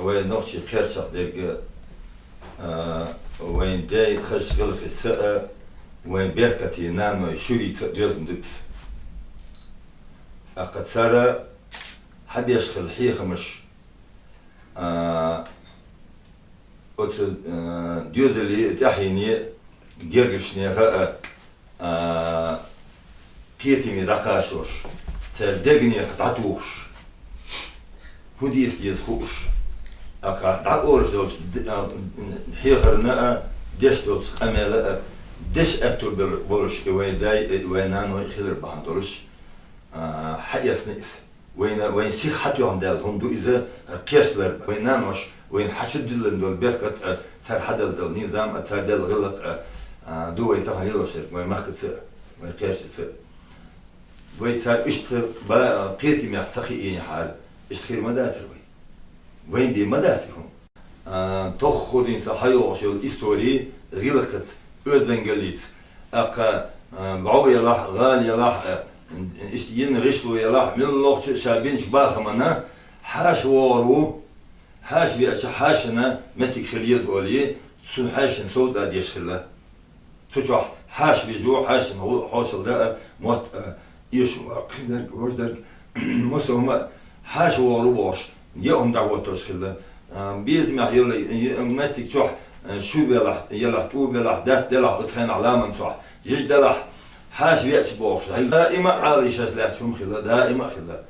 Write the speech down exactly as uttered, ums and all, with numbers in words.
Вай нохчий кхерчах дерг, а, вайн даьй хазача гӀиллакхашца а, вайн беркате наной шурийца а доьзна да из. ТӀаккха цар хьабеш хилла хьехамаш, а, оцу, а, доьзале, тӀаьхьене, гергарчарех а, а, кхетаме дӀакхачош, церан дегнех дӀатухуш, хӀун дийца деза хууш, а, кхы дӀаолуш долчу д-, а, хьехарна а, деш долчу къамелана а, деш аьтто бел-, болуш и вайн дай а, и вайн наной а хилар бахьана долуш, а, хьаэцна иза. Вайна, вайн сиха хьатоьхна даьлла хӀума ду иза, кхерчалар. Вайн наноша вайна хьачудиллина долу беркат а, цара хьаделла долу низам а, цара делла гӀиллакх а, а, ду вай тахана лелош дерг, вайн махкаца а, вайн кхерчаца а. Вай цара иштта ба-, кхетамех ца кхиийнехьара, иштта хир ма дацара вай. Вайн бен ма дац и хӀума. А, тоххурдийнца хьайогӀуш йолу истори гӀиллакхаца, оьздангаллица, тӀаккха, а, бӀов ялахь, гӀала ялахь а, иштта йина гӀишло ялахь, муьлххачу а ша бинчу бахамна хьаша вогӀур ву, хьаша веача хьашана меттиг хила еза олий, цуьнан хьешана совцӀа деш хилла. Цу чохь хьаша вижа, хьашана гӀу-, хьошалла дан а, мотт а, эшам а, кхидерг, важдерг, массо а хӀума а хьаша вогӀур ву бохуш, яа хӀума дӀахӀоттош хилла. А, безамехь йолу, е-, меттиг чохь, а, шу белахь, елахь, тӀу белахь, даьтта делахь, оцу хенахь ламанна чохь, жижа делахь, хьаша веача бохуш, даима а Ӏалашъеш лаьтташ хӀума хилла, даима а хилла.